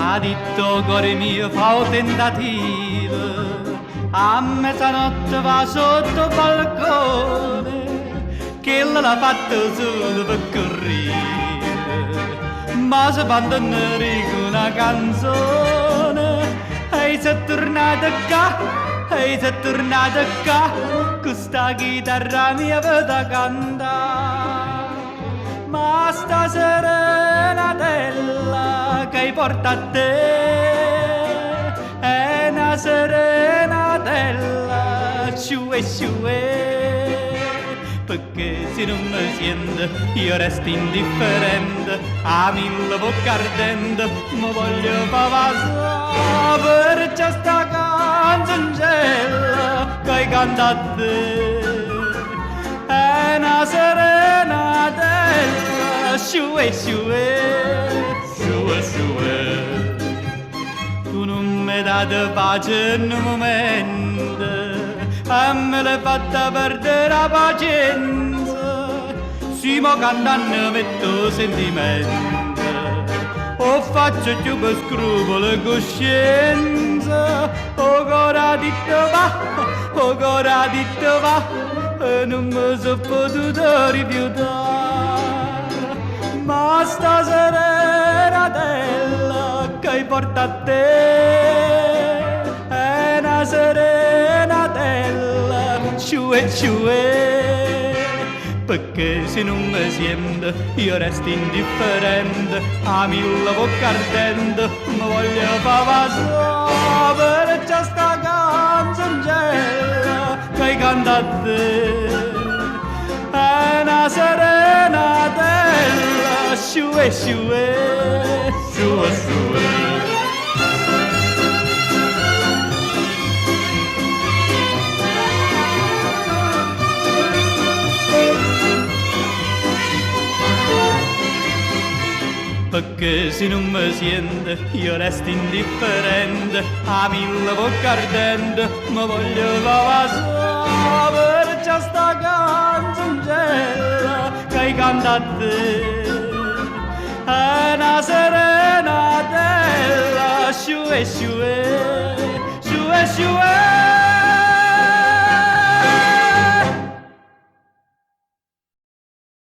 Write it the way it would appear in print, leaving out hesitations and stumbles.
Ha ditto 'o core mio fa 'o tentativo, a mezzanotte va sotto 'o balcone, chella l'ha fatto solo pe corrivo, ma se fa 'ntennere cu na canzone. E si è turnata ccà, e si è turnata ccà, cu sta chitarra mia pe te cantà. Ma sta serenatella che porta a te è na serenatella, sciuè sciuè. Pecché si nun me siente io resto indifferente, a mille vocche ardente me voglio fa vasà. Perciò sta canzoncella che canto a te è na serenatella, sciuè sciuè. Sciuè sciuè. Tu nun m'hê dato pace nu mumento, e me l'hê fatta perdere 'a pacienza. Si mo cantanno metto 'o sentimento, 'o faccio cchiù pe scrupolo 'e cuscienza. 'O core ha ditto va, 'o core ha ditto va, e nun me so' potuto rifiutà. Ma sta serenatella che porta a te è na serenatella, sciuè sciuè. Pecché si nun me siente io resto indifferente, a mille vocche ardente me voglio fa vasà. Perciò sta canzoncella che canto a te è na serenatella, sciuè sciuè. Sciuè sciuè. Pecché si nun me siente io resto indifferente, a mille vocche ardente me voglio fa vasà. Perciò sta canzoncella che canto a te è na serenatella, sciuè sciuè, sciuè sciuè.